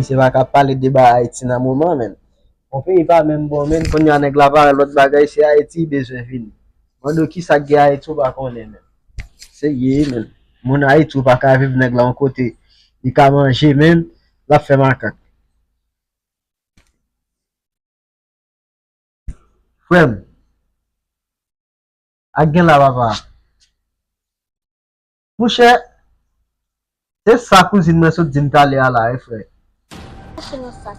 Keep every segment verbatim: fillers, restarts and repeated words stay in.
Misye pa ka pale de bagay Ayiti nan moman, menn. Yon peyi pa menm bon, menn. Kounye a nèg la pa wè lòt bagay, se Ayiti li bezwen vini. Mande w kisa k gen Ayiti, ou pa konnen, menn. Serye, menn. Moun Ayiti, ou pa ka viv nèg la yon kote. Li ka manje, menn. L ap fè makak. Frè m. Ak gen la, papa. Monchè, se sa kouzin mwen sot di m talè a la, wi, frè. Mache nan sa.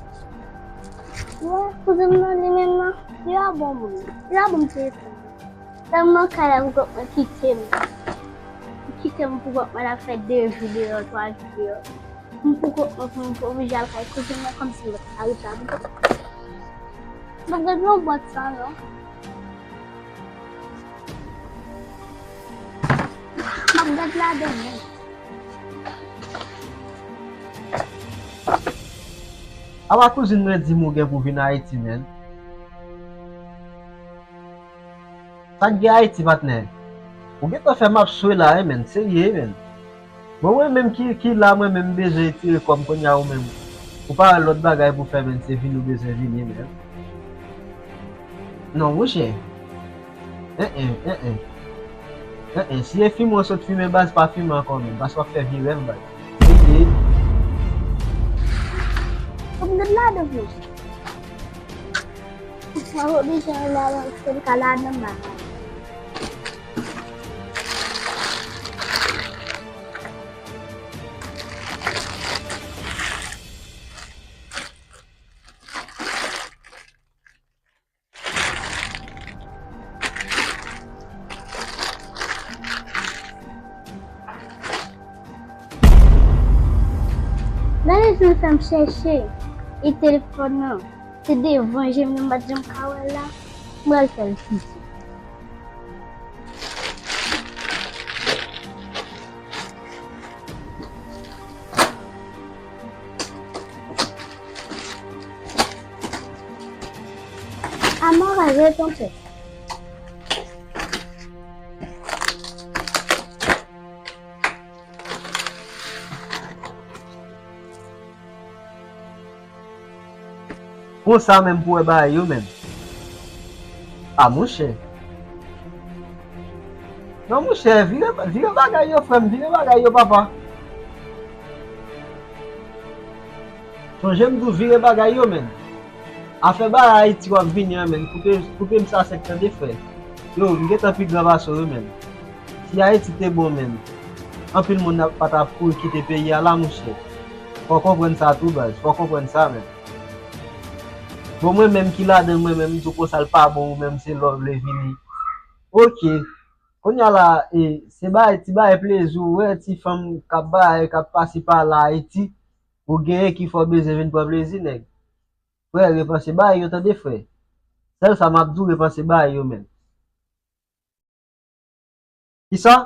Wè, kouzin mwen li menm nan, li pa bon moun. Li pa bon telefòn. Tèlman kay la pou kòk mwen kite m. Kite m pou kòk mwen ap fè de jou deyò, twa jou deyò. M poko, m poko, m oblije al kay kouzin mwen kòmsi m pa t ka rete avè l. M ap gade yon bòt sa non. M ap gade ladan men. Apa kouzin mwen di m ou gen pou vin Ayiti, menn. Sa k gen Ayiti, patnè? Ou gentan fè m ap swe la, wi, menn. Serye, wi, menn. Bon, mwen menm ki, ki la, mwen menm m bezwen retire kò m kounye a, ou menm. Ou pa wè lòt bagay pou fè, menn, se vini ou bezwen vini, menn. Non, monchè. En, en, en, en. En, en. Si e fimen w sot fimen, baz, pa fimen ankò, menn. Paske w ap fè vye rèv, baz. Serye. Ou mèt ladan, monchè. Mwen oblije ale avan ke m ka ladan m la. Gade jan l fè m chèche e telefòn nan. Se devan je m nan m pa t janm ka wè l la. M pral fè l piti. Amara, reponte. Konsa menm pou wè bagay yo menm. A, monchè. Non, monchè, vire, vire bagay yo, frè m, vire bagay yo, papa. Sonje m di w vire bagay yo, menn. Afè bagay Ayiti w ap vini an, menn, koute, koute m sa sèk, tande, frè. Yo, m gentan pi gran pase w, wi, menn. Si Ayiti te bon, menn, anpil moun ap, pa t ap kouri kite peyi a la, monchè. Fò w konprann sa tou, baz. Fò w konprann sa, menn. Bon, mwen menm ki ladan l, mwen menm, m di w konsa l pa bon, ou menm se lè w vle vini. Oke. Kounye a la, e, se bay, ti bay plezi, ou wè ti fanm k ap bay, k ap pase pa la Ayiti, ou genyen ki fè w bezwen vin pran plezi, nèg. Frè, repanse bay yo, tande, frè. Sèl sa m ap di w, repanse bay yo, menn. Kisa?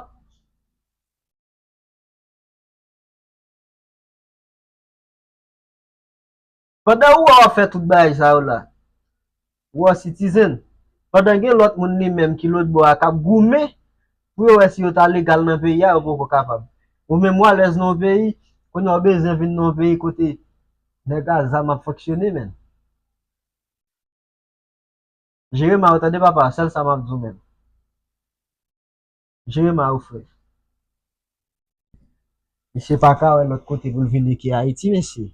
Pandan ou wè w ap fè tout bagay sa yo la, ou wè Citizen, pandan gen lòt moun li menm ki lòt bò a k ap goumen pou yo wè si yo ta legal nan peyi a, yo poko kapab. Ou menm w alèz nan yon peyi, kounye a w bezwen vin nan yon peyi kote nèg a zam ap fonksyone, menn. Jere ma yo, tande papa, sèl sa m ap di w menm. Jere ma yo, frè. Misye pa ka wè lòt kote pou l vini ke Ayiti, mesye.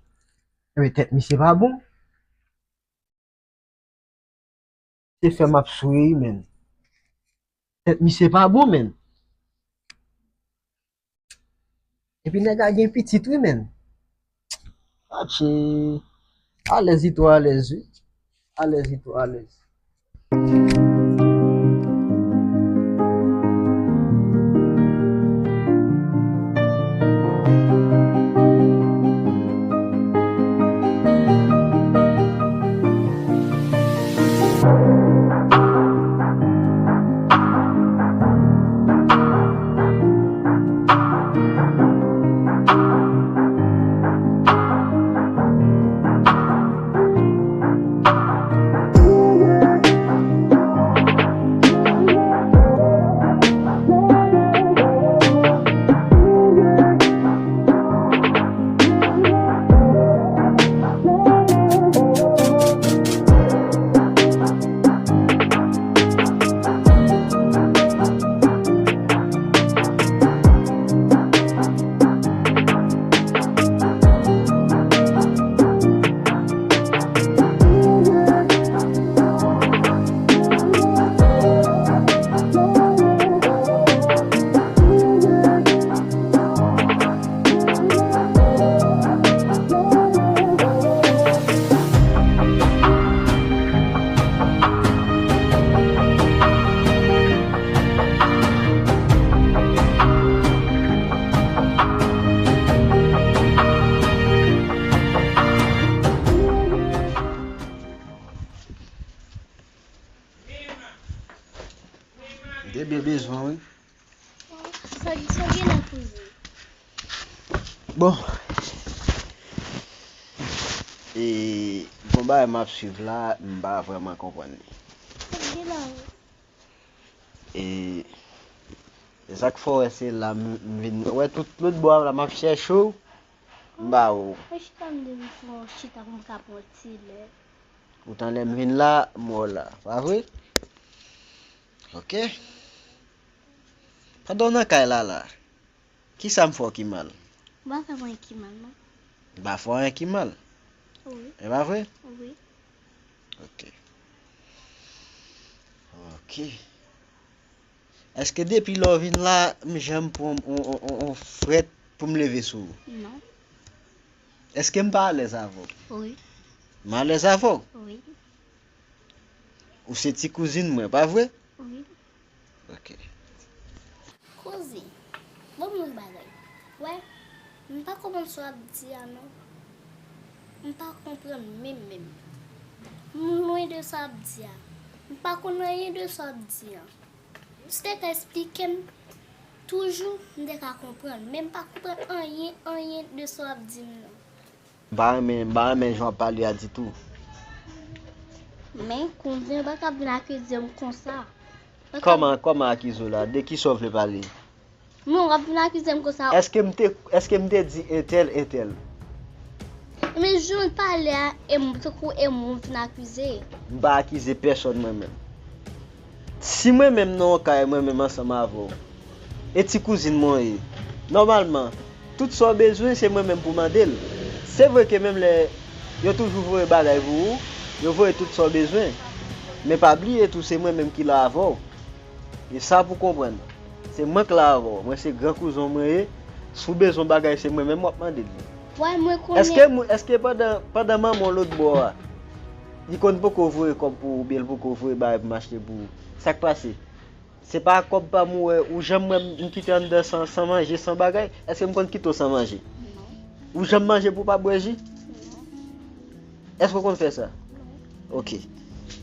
Ebyen, tèt misye pa bon. Se fè m ap swe, menn. Tèt misye pa bon, menn. Epi nèg la gen pitit, wi, menn. Atche. Alèz, li twò alèz, wi. Alèz, li twò alèz. Bebe bezwen, wi. Sa, sa gen nan koze. Bon. E, bon bagay m ap swiv la, m pa vrèman konprann li. Sa gen nan. E, e sa k fè w wè se la m m vin. Wè tout lòt bò a la m ap chèche w, m ba ou. Mwen chita m de pou chita pou m ka pran ti lè. Poutan lè m vin la, m wè w la. Pa vre? Ok. Pandan w nan kay la la, kisa m fè w ki mal? M pa fè mwen ki mal, non. M pa fè w anyen ki mal. Wi, E pa vre? wi. Ok. Ok. Èske depi lè w vin la, m janm pran yon, yon, yon, yon frèt pou m leve sou ou? Non. Èske m pa alèz avè w? Wi, M alèz avè w? wi, Ou se ti kouzin mwen, pa vre? wi. Ok. Kouzin, ban m yon bagay. Wè, m pa konprann sa w ap di a non. M pa konprann menm menm. M lwen de sa w ap di a. M pa konn anyen de sa w ap di a. Si w te ka esplike m, toujou m te ka konprann. Men m pa konprann anyen, anyen de sa w ap di m nan. M pa renmen, m pa renmen jan w ap pale a ditou. Men, kouzin, ou pa ka vin akize m konsa. Kòman, kòman akize w la? De kisa w vle pale? Men, w ap vin akize m konsa. Èske m te, èske m te di entèl, entèl? Men, jan w pale a, e m, tankou e mwen w vin akize. M pa akize pèsòn mwen menm. Si mwen menm nan yon kay mwen menm ansanm avè w, e ti kouzin mwen w ye, nòmalman, tout sa w bezwen se mwen menm pou mande l. Se vre ke menm lè yo toujou voye bagay pou ou, yo voye tout sa w bezwen. Men pa bliye tou se mwen menm ki la avè w. E sa pou konprann. Se mwen k la avè w. Mwen se gran kouzen w mwen ye. Si w bezwen bagay se mwen menm w ap mande l li. Wè, mwen konnen. Èske, mou- èske pandan, pandan manman w lòt bò a, li konn poko voye kòb pou ou oubyen l poko voye bagay pou m achte pou ou? Sa k pase? Se pa kòb pa m ou wè, ou janm wè m kite anndan san, san manje, san bagay? Èske m konn kite w san manje? Non. Ou janm manje pou w pa bwè ji? Non. Èske w konn fè sa? Ok.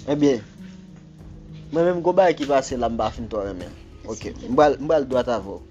Ebyen, mwen menm gon bagay ki pase la m pa fin twò renmen. Ok. M pral, m pral dwat avè w.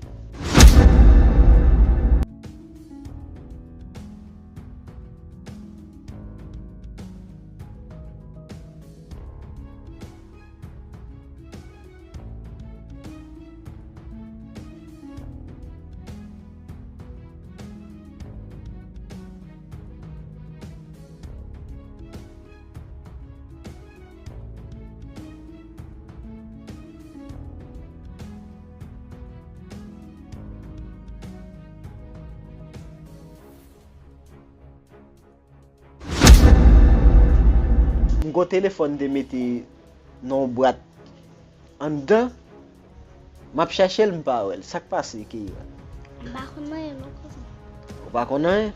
M gon telefòn te mete nan yon bwat anndan. M ap chèche l, m pa wè l. Sa k pase, Keira? M pa konn anyen non kouzin. Ou pa konn anyen?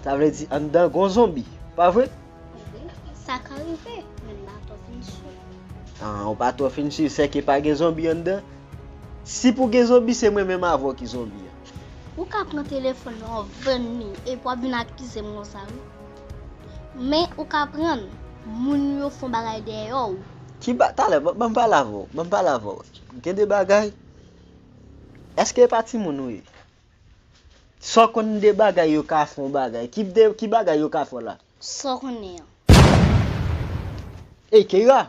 Sa vle di anndan gon zonbi, pa vre? Sa ka rive, men m pa twò fin si. Ah, ou pa twò fin si, sèke pa gen zonbi anndan? Si pou gen zonbi, se mwen menm avè w ki zonbi an. Ou ka pran telefòn nan, vann li, epi w ap vin akize m konsa, wi. Men ou ka pran moun yo fè yon bagay dèyè w. Ki ba, talè, ban, ban m pale avè w, ban m pale avè w. Gen de bagay, èske e pa timoun ou ye? Sa w konn de bagay yo ka fè yon bagay, ki, de, ki bagay yo ka fè w la? Sa w konnen an. Ey, Keira!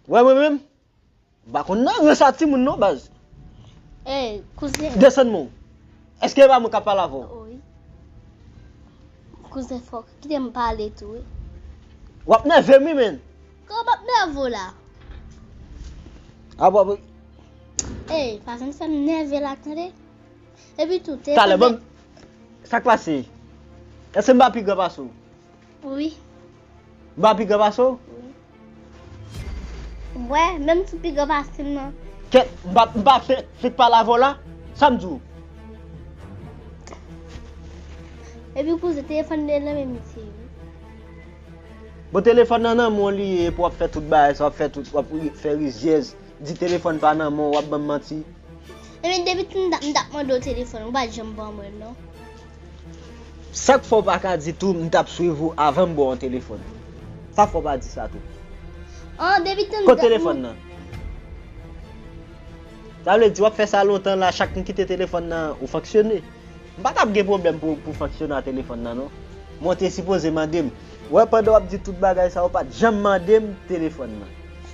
Wè mwen menm? M pa konn nan rans a timoun non, baz. Ey, kouzen. Desann men w. Èske e pa mwen k ap pale avè w? Wi. Kouzen, fòk kite m pale tou, wi. W ap nève m, wi, menn. Kòman m ap nève w la? Ap, ap. Ey, pa vin fè m nève la, tande? Epi tou, te. Talè, ban m. Sa k pase? Èske m pa pi gran pase w? Wi. M pa pi gran pase w? Wi. Wè, menm si w pi gran pase m nan. Kèt, m pa, m pa fenk, fenk pale avè w la? Sa m di w? Epi kouzen, telefòn nan nan men misye, wi. Bon, telefòn nan nan men w li ye, epi w ap fè tout bagay sa, w ap fè tout, w ap ri- fè rizyèz, di telefòn pa nan men w, w ap ban m manti. Ebyen, depi m t ap, m t ap mande w telefòn, ou pa t janm ban mwen l, non. Sa k fè w pa ka di tou, m t ap swiv ou avan m ba w yon telefòn? Sa k fè w pa di sa tou? An, depi tan. Kot telefòn nan? Sa vle di w ap fè sa lontan la, chak m kite telefòn nan, ou fonksyone. M pa t ap gen pwoblèm pou, pou fonksyone a telefòn nan, non. Men w te sipoze mande m. Ou wè, pandan w ap di tout bagay sa, ou pa t janm mande m telefòn nan.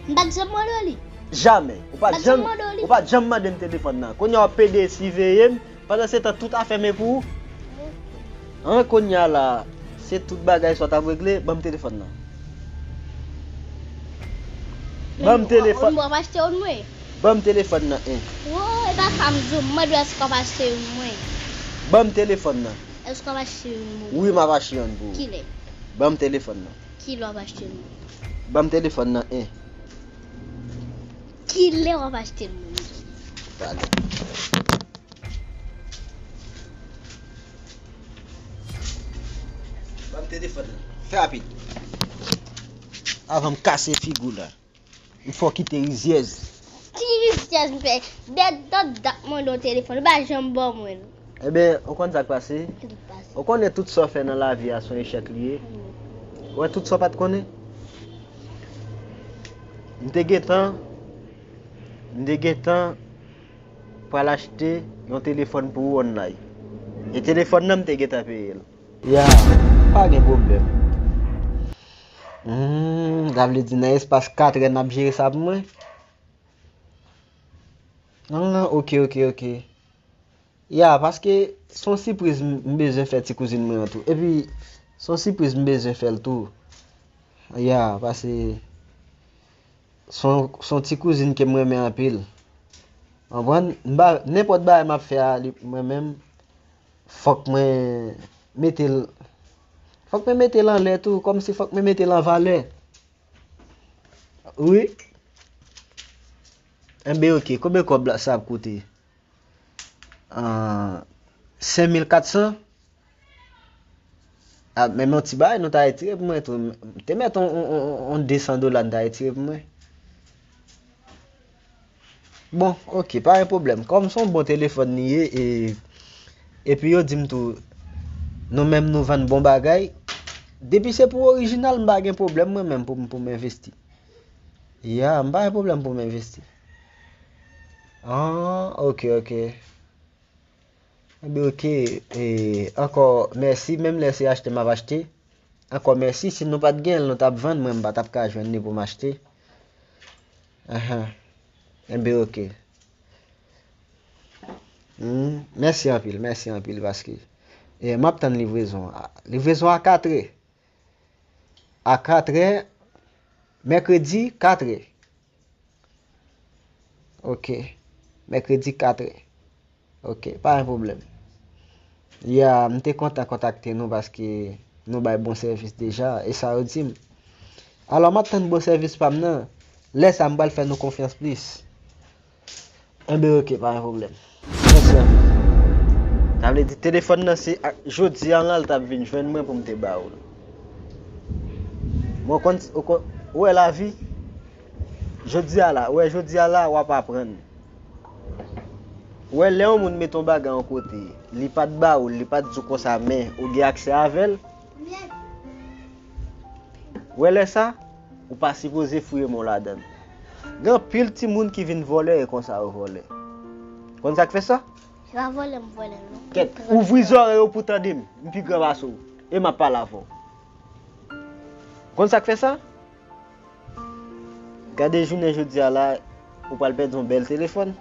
M pa t janm mande w li. Jamè. Ou pa t janm, ou pa t janm mande m telefòn nan. Kounye a w ap pede siveye m, pandan se tan tout a fèmen pou ou. An, kounye a la, se tout bagay sa w t ap regle, ban m telefòn nan. Ban m telefòn. Mwen, mwen, mwen pa achte youn mwen. Ban m telefòn nan, en. Wo, e pa sa m di w, m mande w èske w ap achte youn mwen. Ban m telefòn nan. Èske w ap achte youn mwen? Wi, m ap achte youn pou ou. Kilè? Ban m telefòn nan. Kilè w ap achte youn mwen? Ban m telefòn nan, en. Kilè w ap achte youn mwen? Talè. Ban m telefòn nan. Fè rapid. Avan m kase figi w la. M fè w kite rizyèz. Ki rizyèz m fè? De, de dat mwen mande w telefòn, ou pa janm ban mwen l. Ebyen, ou konn sa k pase? Ki sa k pase? Ou konnen tout sa w fè nan lavi a se yon echèk li ye. Wi. Ou wè tout sa w pa t konnen? M te gentan, m te gentan pral achte yon telefòn pou ou online. E telefòn nan m te gentan peye l. Ya, pa gen pwoblèm. Hmm, sa vle di nan espas katrè n ap jere sa pou mwen? Ah, ok, ok, ok. Ya, paske se yon sipriz m, m bezwen fè ti kouzin mwen an tou. Epi, se yon sipriz m bezwen fè l tou. Ya, paske se yon, se yon ti kouzin ke m renmen anpil. Konprann? M pa, nenpòt bagay m ap fè a, li, mwen menm, fòk mwen mete l, fòk mwen mete l anlè tou, kòmsi fòk mwen mete l an valè. Wi. Enben, ok, konbyen kòb la sa ap koute? Ah, senk mil kat san? Ah, men yon ti bagay, nou ta retire pou mwen tou. M te mèt on, on, on, on, on de san dola, n ta retire pou mwen. Bon, ok, pa gen pwoblèm. Kòm se yon bon telefòn li ye, e, epi yo di m tou, nou menm nou vann bon bagay. Depi se pou orijinal, m pa gen pwoblèm mwen menm pou, pou m envesti. Ya, m pa gen pwoblèm pou m envesti. Ah, ok, ok. Enben, ok, e, ankò mèsi, menm lè se achte m ap achte. Ankò mèsi, si nou pa t gen l, nou t ap vann, mwen m pa t ap ka jwenn li pou m achte. Ahan. Enben, ok. Hmm, mèsi anpil, mèsi anpil, paske, e, m ap tann livrezon an. Livrezon a katrè. A katrè, mèkredi katrè. Ok. Mèkredi katrè. Ok, pa gen pwoblèm. Ya, m te kontan kontakte nou paske nou bay bon sèvis deja, e sa yo di m. Alò, m ap tann bon sèvis pa m nan. Lè sa, m pral fè nou konfyans plis. Enben, ok, pa gen pwoblèm. Mèsi anpil. Sa vle di, telefòn nan, se a, jodi a la, l t ap vin jwenn mwen pou m te ba ou l. Mwen konn, ou konn, ou wè lavi? Jodi a la, ou wè jodi a la, w ap aprann. Ou wè, lè yon moun mete yon bagay yon kote, li pa t ba ou l, li pa t di w konsa, men ou gen aksè avè l. Ou wè lè sa, ou pa sipoze fouye men w ladan l. Gen anpil timoun ki vin vòlè, e konsa yo vòlè. Konn sa k fè sa? Se pa vòlè m vòlè l, non. Kèt, ouvri zòrèy ou pou tande m. M pi gran pase w. E m ap pale avè w. Konn sa k fè sa? Gade jounen jodi a la, ou pral pèdi yon bèl telefòn.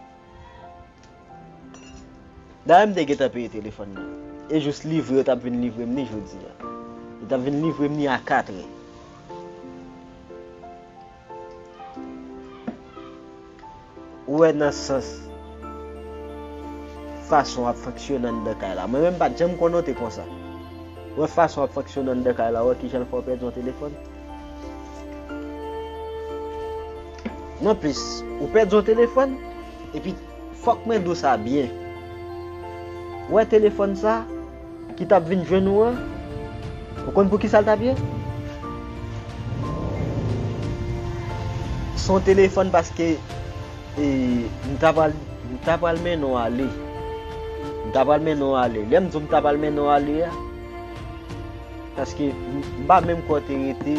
Dayè, m te gentan peye telefòn nan. E jis livre yo t ap vin livre m li jodi a. Yo t ap vin livre m li a katrè. Ou wè nan sans fason w ap fonksyone anndan kay la. Mwen menm m pa t janm konnen w te konsa. Ou wè fason w ap fonksyone anndan kay la, ou wè kijan l fè w pèdi yon telefòn. Non plis, ou pèdi yon telefòn, epi fòk mwen di w sa byen. Ou wè telefòn sa, ki t ap vin jwenn ou an, ou konn pou ki sa l t ap ye? Se yon telefòn paske, e, m ta pral, m ta pral mennen w ale. M ta pral mennen w ale. Lè m di w m ta pral mennen w ale a, paske m, m pa menm kwè w te rete,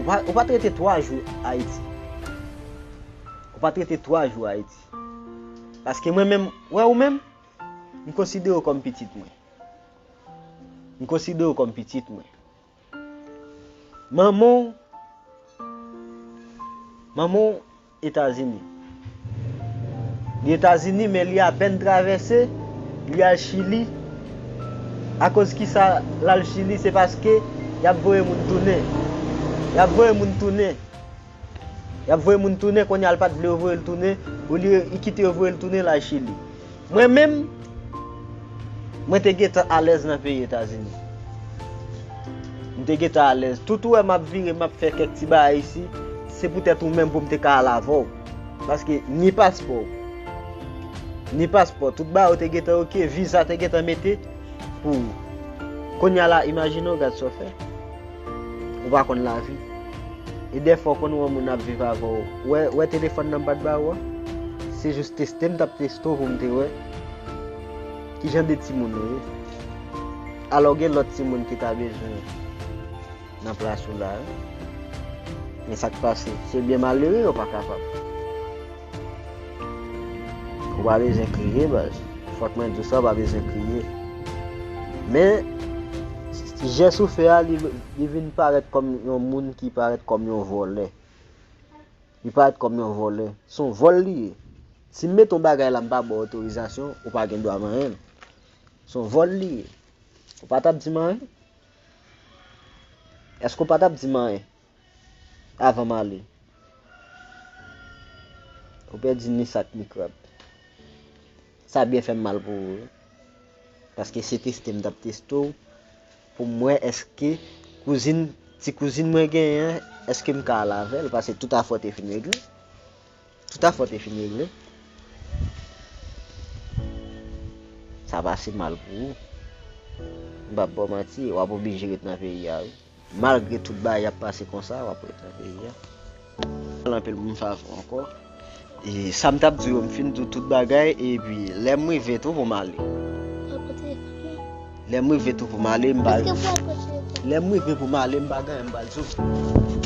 Ou pa, ou pa t rete twa jou Ayiti. Ou pa t rete twa jou Ayiti. Paske mwen menm, wè ou menm, m konsidere w kòm pitit mwen. M konsidere w kòm pitit mwen. Manman w, manman w Etazini. Li Etazini, men li apèn travèse, li al Chili. Akoz kisa l al Chili? Se paske y ap voye moun tounen. Y ap voye moun tounen. Y ap voye moun tounen, kounye a l pa t vle yo voye l tounen, olye li kite yo voye l tounen, l al Chili. Mwen menm, mwen te gentan alèz nan peyi Etazini. M te gentan alèz. Tout ou wè m ap vire, m ap fè kèk ti bagay isi, se poutèt ou menm pou m te ka al avè w. Paske ni paspò, ni paspò, tout bagay ou te gentan oke, viza te gentan mete pou ou. Kounye a la, imajine w gad sa w fè. Ou pa konn lavi. E dèfwa w konn wè moun ap viv avè w. Wè, wè telefòn nan m pa t ba ou a? Se jis teste m t ap teste w pou m te wè kijan de timoun ou ye. Alò gen lòt timoun ki ta bezwen nan plas ou la wi. Men sa k pase, se byen malere yo pa kapab. Ou pa bezwen kriye, baz. Fòk mwen di w sa, ou pa bezwen kriye. Men, jès ou fè a, li, li vin parèt kòm yon moun ki parèt kòm yon vòlè. Li parèt kòm yon vòlè. Se yon vòl li ye. Si m mete yon bagay la, m pa ba w otorizasyon, ou pa gen dwa manyen l. Se yon vòl li ye. Ou pa t ap di m anyen? Èske ou pa t ap di m anyen avan m ale? Ou pèdi ni sak ni krab. Sa byen fè m mal pou ou wi. Paske se teste m t ap teste w pou m wè èske kouzin, ti kouzin mwen genyen an, èske m ka al avè l, paske tout afè w te fin regle. Tout afè w te fin regle. Sa pase mal pou ou. M p ap ba w manti, w ap oblije ret nan peyi a wi. Malgre tout bagay ap pase konsa, w ap ret nan peyi a. Anpil pou m favè w ankò. E sa m t ap di w yo, m fin di w tout bagay, epi lè m rive tou pou m ale. Lè m rive tou pou m ale, m pa. Lè m rive pou m ale, m pa gen anyen m pral di w.